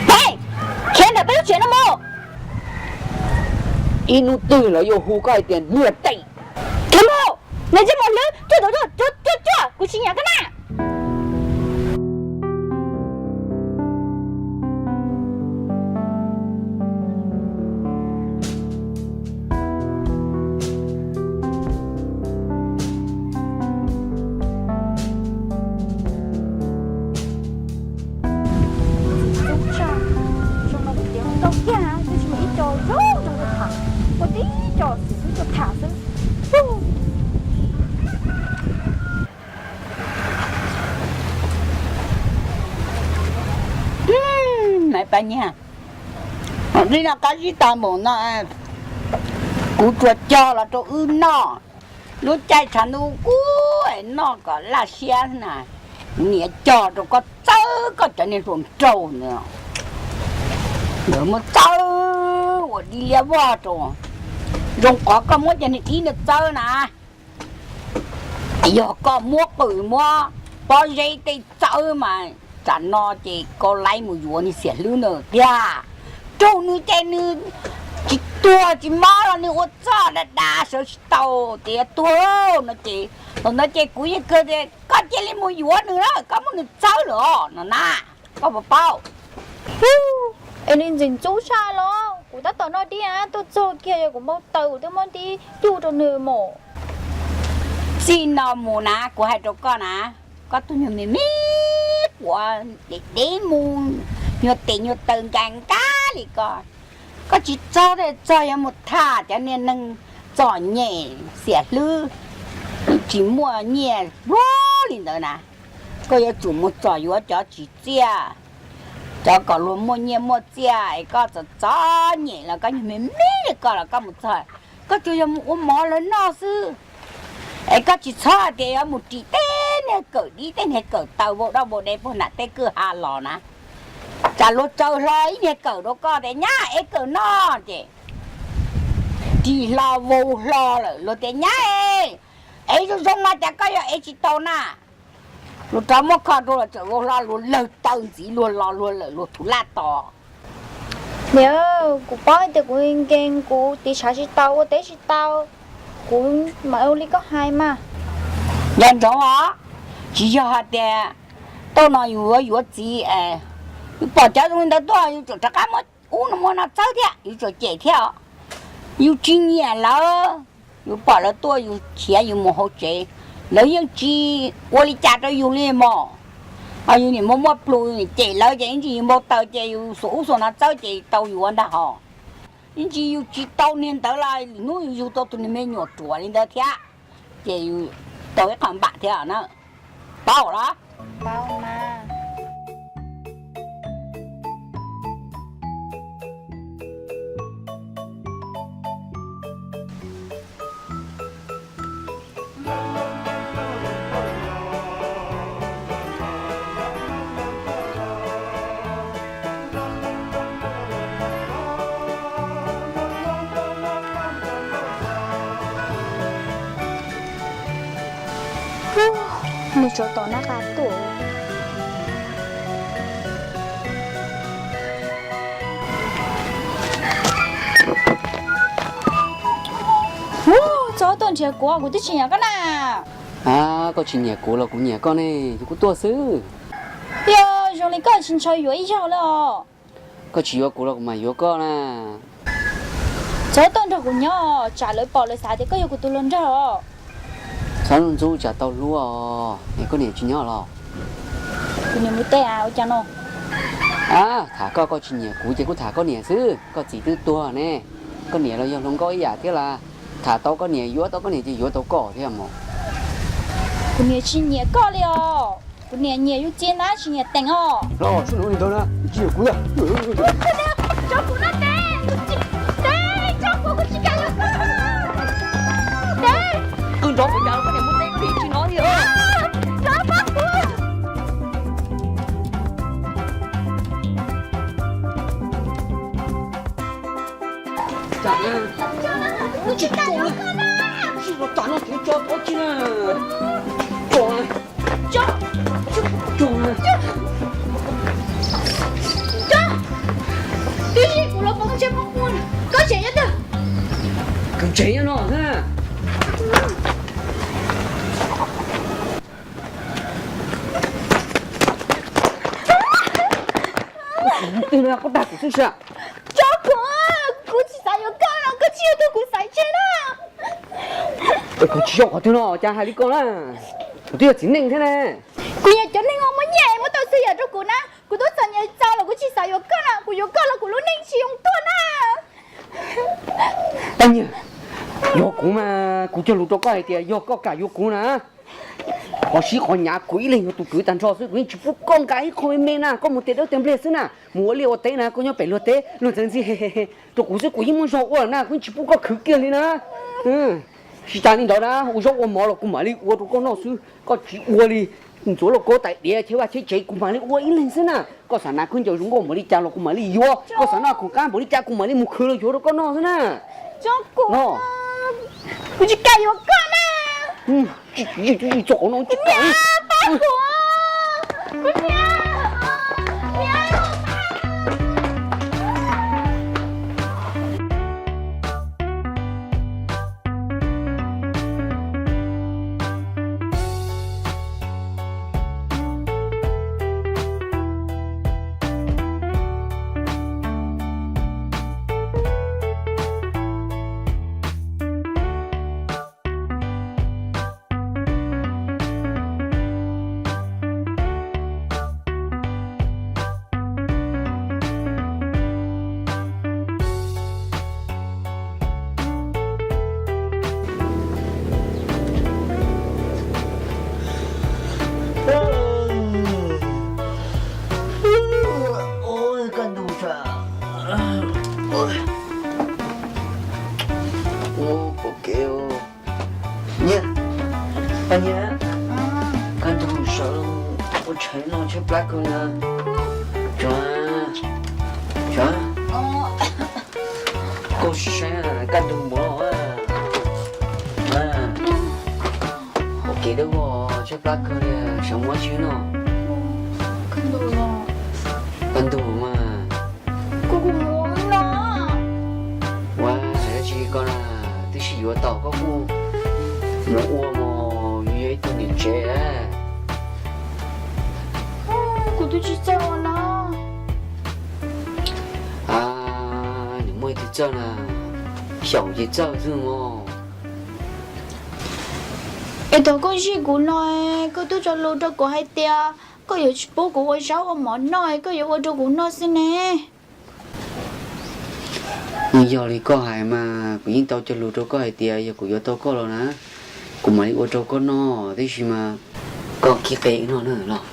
Hej, khiav ntawm peb lub tsev no mus. Ib hnub twg lawv yuav hu koj hais tias niam tais. Khiav mus, niag ntsej muag hlwb, cuag tus cuag cuag, kuv tsis nyiam koj na. Zoo no kuv tias hu tau kiag, twb tsis muaj ib co zoo zoo rau tham, muaj tib co xwb twb tuaj tham xwb. Maiv Paj Nyiag, li no qab zib tas mus no, kuv tsuas cog los rau wb noj. Lub caij tshav ntuj kub noj kom laj siab na, niam cog rau koj txawb koj cov niag hluas nraug ntawd, nkawd muab txawb ua dib liab vog rau. Zoo qhov koj muab cov niag dib ntawd txawb na. Yog koj muab qws muab pob zeb tej txawb mas tsam no ces koj laib mus yuav niag xiam hlwb na tiag. Raug nws ces nws tsis tuag tsis mob los nws ua txoj da da sawv tsis tau tias tuag no ces, thaum ntawd ces kuv yeej kawg tias koj cia li mus yuav nws lawm, koj muab nws txawb lawm os no na, koj puas paub? Es nws ntxim ntxub tshaj los kuv tab tom noj dib tuaj txog kiag yog kuv npau taws kuv twb muab dib cug rau nws mus. Txij no mus na kuv hais rau koj na, koj tus nyuag me me quav dev dev mus, nyuag tes nyuag taw nkag nkag li ko, koj tsis txog, txog yuav mus tham cov niag neeg txom nyem xiam hlwb, tsis muaj nyiaj luag li ntawd na. Koj yuav tsum mus txom yuav cov tsis txiaj, cov kom luag muaj nyiaj muaj txiaj es koj txom txom nyem los koj nyuag me me li koj los koj mus txog, koj tsuas yog mus ua mov lawv noj xwb. Es koj tsis txhob hais tias yuav mus ris tej niag kawm dib tej niag kawm taw vau doj vau de puag nram tej kwj ha los na. Tsam luag tsaws hlo ib niag kawm rau koj tias nyab ev kawm noj ces ris hlo vau hlo lawm luag tias nyab ev, ev zoo zoo mas cas koj yuav ev tsis tau na. Luag rov muab kho rau los txawm vau hlo luag lawg taw ntxiv luag los luag lawm luag thum laj tos. Niam, kuv paub hais tias kuv nkees, kuv tiv tshav tsis tau, ua teb tsis tau, kuv mam ua li koj hais mas. Nco ntsoov os, tsis yog hais tias tuaj no yus yuav yuav txiv, yus pom cov zoo li ntawd tuaj yus tsum rov qab muab ub no muab no txawb thiab, yus tsum cem thiab os. Yus tsis nyiam lawv, yus pom lawv tuaj yus khiav yus mus hauv tsev, lawv yeej tsis ua li cas rau yus li mog. Ho yus niam muaj muaj plhus, yus niam cem lawv ces ib ntsis yus npau taws ces yus xuas ub xuas no txawb ces tau yuav ntag hos. Ib ntsis yus tsis tau niag ntawd los lwm hnub yus yug tau tus niag me nyuam ruam li ntawd thiab, ces yus tau ib qho npam thiab na. Paub los? Nws tsov tom nab qa tuaj. Txog tuaj nrhiav kuv, kuv twb tsis nyiam koj na. Koj tsis nyiam kuv los kuv nyiam koj ne, kuv tuaj xwb. Yog zoo li koj tsis ntshaw yuav ib zaug li os. Koj tsis yuav kuv los kuv mam yuav koj na. Txhob tuaj nrog kuv nyob, tsam lawv pom lawv xav tias koj yog kuv tus hluas nraug os. Txhob ntxub, tsam tau hlub os. Es koj niam tsis nyob los? Kuv niam mus teb, ua cas no? Tham koj, koj tsis nyiam kuv ces kuj tham koj niam xwb. Koj txiv twb tuag ne, koj niam los yog hluas nkauj ib yam thiab las. Tham tau koj niam, yuav tau koj niam ces yuav tau koj thiab mog. Kuv niam tsis nyiam koj li os. Kuv niam nyiam yus txiv na, tsis nyiam teem os. Los sub nuv li ntawd na, tsis nyiam kuv na. Tso kuv na, Tev. Tev, tso kuv, kuv tsis kam yuav koj. Tev. Koj nrov kuv cas, koj niam muab teb koj niam tsis hnov li os. Tso kuv. Tsis tso, tsis tso, tsis tso, tso, tso, tso, tso, twb yog kuv los poob ntsej muag, koj tseem nyob twg? Kuv tseem nyob no xwb. Twg no koj dag kuv xwb sav? Tso kuv, kuv tsis xav yuav koj no, koj tsis yog tus kuv xaiv tseg na. Es kuv tsis yog qhov twg no cas hais li ko na? Kuv twb yog txiv neej thiab ne. Kuv yog cov neeg uas muaj nyiaj muab tau xwb yam rau kuv na. Kuv twb txom nyem txaus los kuv tsis xav yuav koj na, kuv yuav koj los kuv lub neej tsis yoo tuag na. Paj Nyiag, yog kuv mas kuv cog lus rau koj hais tias yog koj kam yuav kuv na, qhov sib qhov hnyav kuv ib leeg yog tus kwv tag nrho xwb, kuv yeej tsis pub koj nqa ib qho me me na, koj mus tes dawb tes npliag xwb na, mus ua liaj ua teb na, koj nyob pem luag teb luag ntxhi ntxhi, rau kuv xwb kuv yeej muaj zog ua na, kuv yeej tsis pub koj khwv kiag li na. Tsis tas li ntawd na, ua zaub ua mov los kuv mam li ua rau koj noj xwb, koj tsis ua li ntxuav lauj kaub tais diav cheb vaj cheb tsev kuv mam li ua ib leeg xwb na. Koj xav hnav khaub ncaws zoo nkauj npaum li cas los kuv mam li yuav, koj xav noj khoom qab npaum li cas kuv mam li mus khwv los yuav rau koj noj xwb na. Tso kuv, kuv tsis kam yuav koj na. Tsis, tsis, tsis, txog qhov no tsis kam. Ua kaj ntug sav, ua pom kev. Nyiaj, Paj Nyiaj, kaj ntug sawv ua tshais no tshaib plab kawg na. Tso, tso, koj saib kaj ntug npaum no. Ua kev dawb vog tshaib plab kawg li, sawv mus ua tsi no? Kaj ntug mas. Yuav tau koj kuj mus ua mog, yus yog ib tug niam tsev. Kuv twb tsis txawj ua no. A, nws muaj ib tug txawj na, xyaum ces txawj xwb mog. Es thaum koj zij kuv no, koj twb cog lus rau kuv hais tias koj yuav tsis pub kuv ua zaub ua mov noj, koj yuav ua rau kuv noj xwb ne. Yog li koj hais mas kuv yeej tau cog lus rau koj hais tias yog kuv yuav tau koj los na, kuv mam li ua rau koj noj, tiam sis mas koj kib qe noj na los.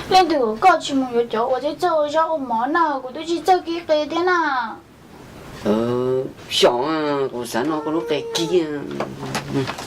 Leej twg koj tsis mus yuav cov uas txawj txawj ua zaub ua mov na, kuv twb tsis txawj kib qe thiab na. Xyaum, kuv xav noj koj lub qe kib.